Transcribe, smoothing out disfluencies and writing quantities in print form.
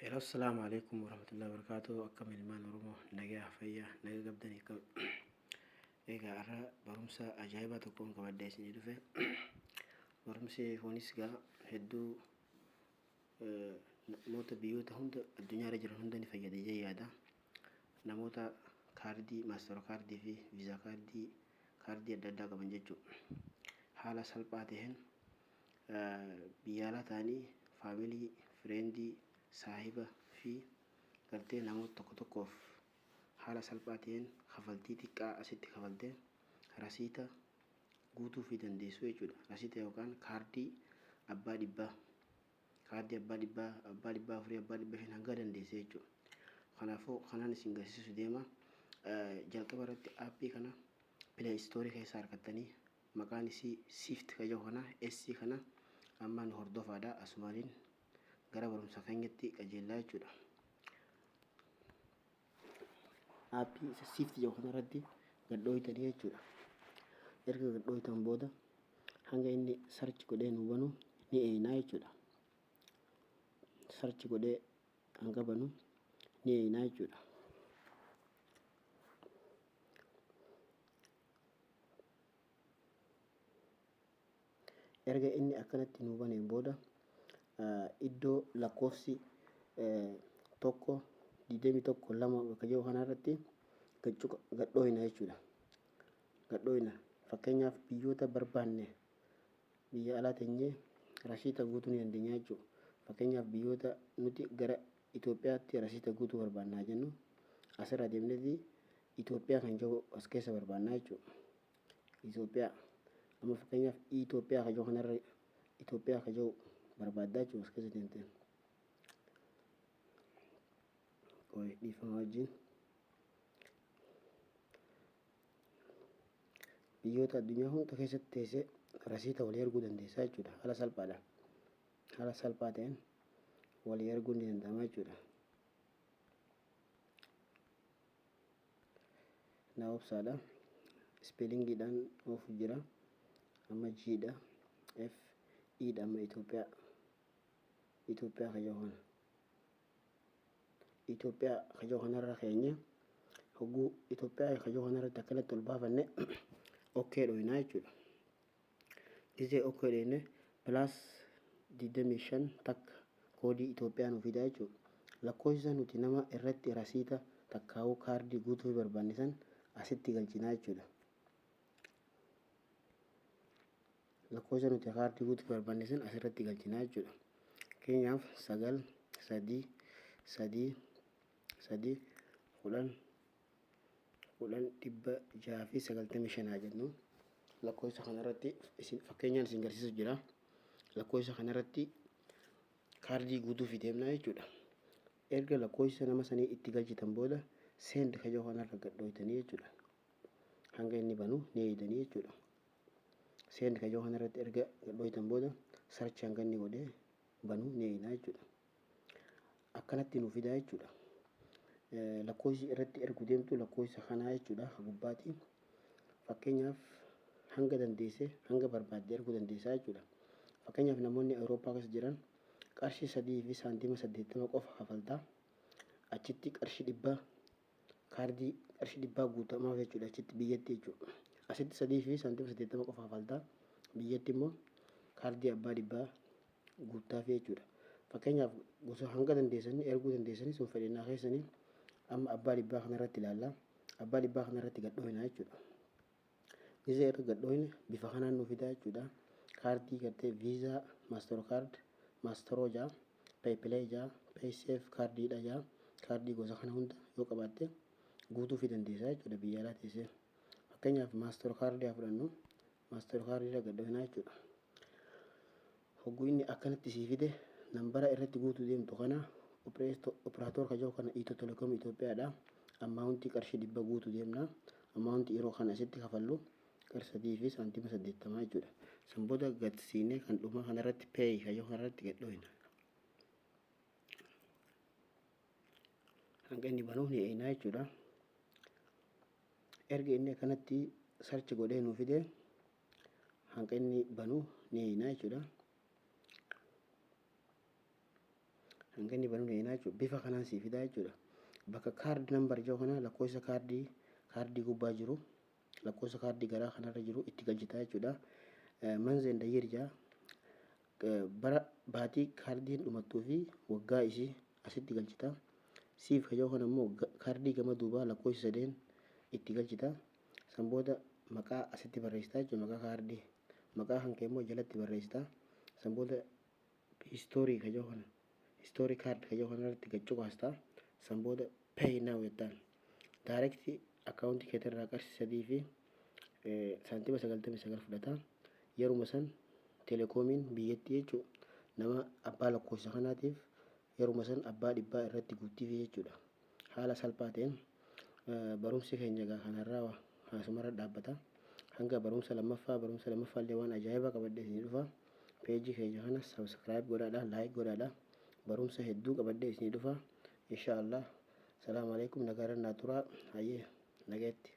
Hello, assalamu alaikum warahmatullahi wabarakatuh. Akkam ilmaan Oromoo, nagaa fayyaa naga qabdanii? Akkam? Egaa har'a barumsa ajaa'ibaa tokkoon qabadhee isinii dhufe. Barumsi kunis gaa hedduu namoota biyyoota hunda addunyaarra jiran hunda ni fayyada jedhee yaada. Namoota kaardii maastero kaardii fi viizaa kaardii, kaardii adda addaa qaban jechuudha. Haala salphaa ta'een biyya alaa ta'anii family, friend, saahiba fi gartee namoota tokko tokkoof haala salphaa ta'een kafaltii xiqqaa asitti kafaltee rasiita guutuu fi dandeessuu jechuudha. Rasiita yookaan kaardii abbaa dhibbaa, kaardii abbaa dhibbaa, abbaa 400, abbaa 500 hanga dandeessee jechuudha. Kanaafuu kanaan isin garsiisu deema. Jalqaba irratti aappii kana Play Store keessaa argattanii, maqaan isii Sift ka jedhu kana, S kana amma nu hordofaadha. Asumaaniin gara barumsa keenyatti qajeellaa jechuudha. Aappii isa Sift jedhu kana irratti gad dhooytanii jechuudha. Erga gad dhooytan booda hanga inni search godhee nu banu ni eeynaa jechuudha. Search godhee hanga banu ni eeynaa jechuudha. Erga inni akkanatti nu baneen booda iddoo lakkoofsi 1 21 2 bakka jiru kanarratti gad dhooyna jechuudha. Gad dhooyna. Fakkeenyaaf biyyoota barbaanne biyya alaa teenyee rasiita guutuu ni dandeenya jechuudha. Fakkeenyaaf biyyoota nuti gara Itoophiyaatti rasiita guutuu barbaannaa jennu, asirra deemneeti Itoophiyaa kan jiru as keessa barbaannaa jechuudha. Itoophiyaa amma fakkeenyaaf Itoophiyaa kan jiru kanarra, Itoophiyaa kan jiru barbaaddaa jechuudha as keessa deemtee. Qoy, dhiifama wajjin. Biyyoota addunyaa hunda keessatti teessee rasiita walii erguu dandeessaa jechuudha. Haala salphaadhaan. Haala salphaa ta'een walii erguun ni danda'ama jechuudha. Na obsaadha. Spellingiidhaan oofu jira. Amma G dha. F E dha. Amma Itoophiyaa. Itoophiyaa kan jedhu kana. Itoophiyaa kan jedhu kanarra keenya hogguu Itoophiyaa kan jedhu kanarratti akkanatti ol baafanne okay dhoynaa jechuudha. Gizee okay dhoyne plus 25 takka koodii Itoophiyaa nu fidaa jechuudha. Lakkoofsa nuti nama irratti rasiita takkaa'uu kaardii guutuu barbaanne san asitti galchinaa jechuudha. Lakkoofsa nuti kaardii guutuu barbaanne san asirratti galchinaa jechuudha. Fakkeenyaaf 9 3 3 3 10 10 695 haa jennu. Lakkoofsa kanarratti isin fakkeenyaan isin garsiisu jira. Lakkoofsa kanarratti kaardii guutuu fi deemnaa jechuudha. Erga lakkoofsa nama sanii itti galchitan booda send ka jedhu kanarra gad dhooytanii jechuudha. Hanga inni banu ni eeydanii jechuudha. Send ka jedhu kanarratti erga gad dhooytan booda search hanga inni godhee banu ni eeynaa jechuudha. Akkanatti nu fidaa jechuudha. Lakkoofsi irratti ergu deemtu lakkoofsa kanaa jechuudha ka gubbaati. Fakkeenyaaf hanga dandeesse, hanga barbaadde erguu dandeessaa jechuudha. Fakkeenyaaf namoonni Awurooppaa keessa jiran qarshii 3 fi saantima 80 qofa kafaltaa. Achitti qarshii 100, kaardii qarshii 100 guutamaaf jechuudha achitti biyyatti jechuudha. Asitti 3 fi saantima 80 qofa kafaltaa, biyyatti immoo kaardii abbaa 100 guuttaaf jechuudha. Fakkeenyaaf gosa hanga dandeessanii erguu dandeessanii sun fedhinnaa keessanii. Amma abbaa 100 kanarratti ilaalla. Abbaa 100 kanarratti gad dhooyna jechuudha. Gizee irra gad dhooyne bifa kanaan nu fidaa jechuudha. Kaardii gartee Visa, Mastercard, Maestro jaa, Payplay jaa, Paysafe kaardiidha jaa. Kaardii gosa kana hunda yoo qabaatte guutuu fi dandeessaa jechuudha biyya alaa teessee. Fakkeenyaaf Mastercard haa fudhannu. Mastercard irra gad dhooynaa jechuudha. Hogguu inni akkanatti sii fide nambara irratti guutuu deemtu kana, operator ka jedhu kana Ethio Telecom Itoophiyaadha. Amountii qarshii 100 guutuu deemna. Amountii yeroo kana asitti kafallu qarshii 3 fi saantima 80 jechuudha. San booda gad siinee kan dhuma kanarratti pay ka jedhu kanarratti gad dhooyna. Hanga inni banuuf ni eeynaa jechuudha. Erga inni akkanatti search godhee nuu fide hanga inni banu ni eeynaa jechuudha. Hanga inni banuu ni jechuudha. Bifa kanaan sii fidaa jechuudha. Bakka card number jedhu kana lakkoofsa kaardii, kaardii gubbaa jiru, lakkoofsa kaardii garaa kanarra jiru itti galchitaa jechuudha. Month and year jaa, bara baatii kaardiin dhumattuu fi waggaa isii asitti galchita. CVV ka jedhu kana immoo kaardii gama duubaa lakkoofsa sadeen itti galchita. San booda maqaa asitti barreessitaa jechuudha, maqaa kaardii. Maqaa kan kee immoo jalatti barreessita. San booda history ka jedhu kana, history card ka jedhu kana irratti gad cuqaasta. San booda pay now jettaan. Direct akkaawuntii keetirraa qarshii 3 fi saantima 99 fudhata. Yeruma san teelekoomiin biyyattii jechuudha, nama abbaa lakkoofsa kanaatiif yeruma san abbaa dhibbaa irratti guuttiif jechuudha. Haala salphaa ta'een barumsi keenya egaa kanarraa haasumarra dhaabbata. Hanga barumsa lammaffaa, barumsa lammaffaa illee waan ajaa'ibaa qabadhee isinii dhufa. Peejii keenya kana subscribe godhaadha, like godhaadha. Barumsa hedduu qabadhee isinii dhufa. Insha Allah. Salaamu alaikum, nagaarra naa turaa. Hayyee, nagaatti.